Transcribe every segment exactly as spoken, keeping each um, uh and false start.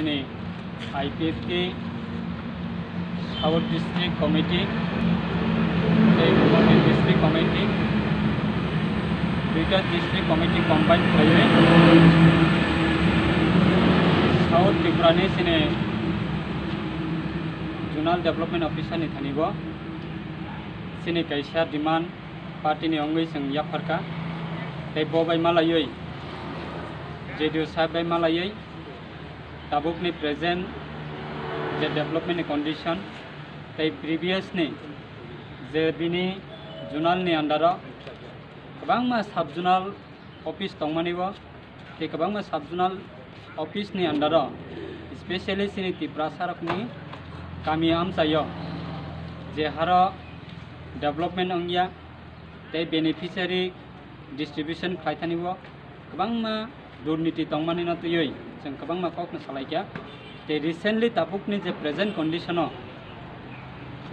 Chini I P F T South District Committee tei Gumoti District Committee, duita District Committee combine khlaiwi South Tripura ni chini Zonal Development Officer ni thani bo chini kaisa demand party ni wngwi chwng yapharkha, tei bo bai malaiwi J D O sahib bai malaiwi tabukni present je development ni condition tei previous ni je bini zonal ni under o kwbangma sub zonal office tongmani bo, tei kwbangma sub zonal office ni under o, specially chini Tiprasa rokni kami amchaio je haro development wngya, tei beneficiary distribution khlaithani bo kwbangma durniti tongmani no twiwi chwng kwbangma kokno salaikha. Tei recently tabukni je present condition o,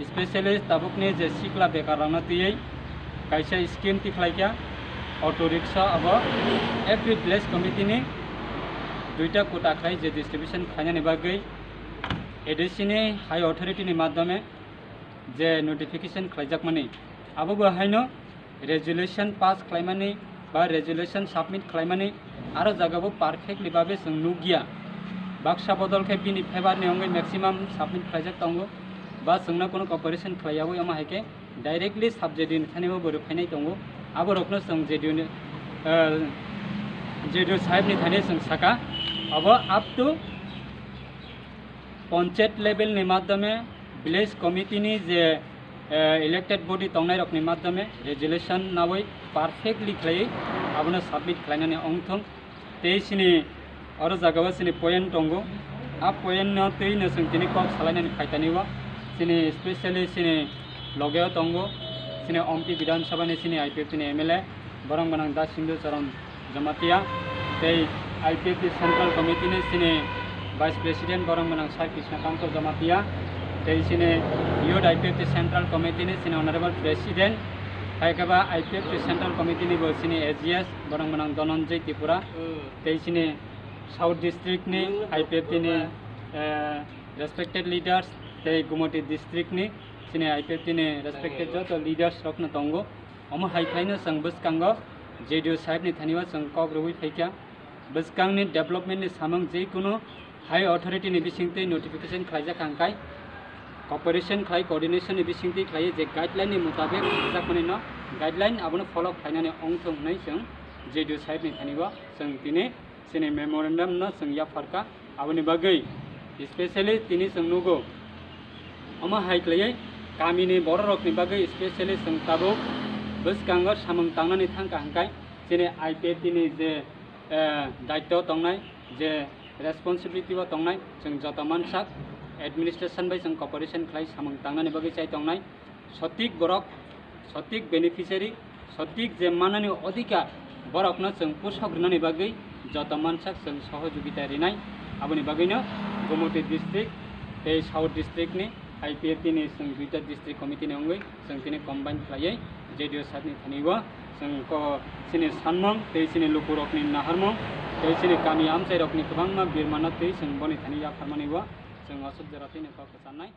specially tabukni je sikla bekar rokno twiwi kaisa scheme tikhlaikha, auto rickshaw abo every village committee ni duita quota khlai je distribution khlainani bagwi A D C ni high authority ni madhyome je notification khlaijakmani, abo bo haino resolution pass khlaimani ba resolution submit khlaimani aro jaga bo perfectly babe chwng nukya. Baksa bodol khe bini favor ni wngwi maximum submit khlaijak tongo, ba chwngno kuno cooperation khlaiyawi, omo hai khe directly sub J D O ni thani bo borok phainai tongo. Abo rokno chwng J D O ni, eh, J D O sahib ni thani chwng saka, abo up to panchayat level ni madhyome village committee ni je, eh, elected body tongnai rokni madhyome resolution nawi perfectly khlaiwi abono submit khlainani wngthung. Tei chini oro jaga o chini point tongo, a point no twi no chwng tini kok salainani phaitani o chini specially chini loge o tongo chini Ompi Bidhan Sabha ni chini I P F T ni M L A, borok gwnang Da Sindhu Charan Jamatia, tei I P F T Central Committee ni chini Vice President borok gwnang Sai Krishna Kanto Jamatia, tei chini Youth I P F T Central Committee ni chini Honorable President, hai khe ba I P F T Central Committee ni bo chini A G S borok gwnang Dhananjay Tripura, tei chini South District ni I P F T ni, eh, respected leaders tei Gumoti District ni chini I P F T ni respected joto leaders rok no tongo. Omo hai khlaino chwng bwskango J D O sahib ni thani o chwng kok rwui phaikha. Bwskangni development ni samung je kunu high authority ni bisingtwi notification khlaijak hwnkhe cooperation khlai, coordination ni bisingtwi khlai je guideline ni mutabik rijak manwi no guideline abono follow khlainani wngthung hwnwi chwng J D O sahib ni thani o chwng tini chini memorandum no chwng yapharkha. Aboni bagwi specially tini chwng nugo, omo hai khlaiwi kamini bororokni bagwi specially chwng tabuk bwskango samung tangnani thangkha hwnkhe chini I P F T ni je, eh, daityo tongnai, je responsibility o tongnai, chwng joto mansak administration bai chwng cooperation khlai samung tangnani bagwi chai tongnai. Sotik borok, sotik beneficiary, sotik je manani odhikar, borokno chwng pusok rwnani bagwi joto mansak chwng sohojogita rinai. Aboni bagwino Gumoti district tei South district ni I P F T ni chwng duita district committee ni wngwi chwng tini combine khlaiwi J D O sahib ni thani o chwng ko chini sanmung tei chini lukurokni naharmung tei chini kami amchairokni kwbangma birmano twi chwng boni thani yapharmani o chwng aswk jora twi ni kok kwcharnai.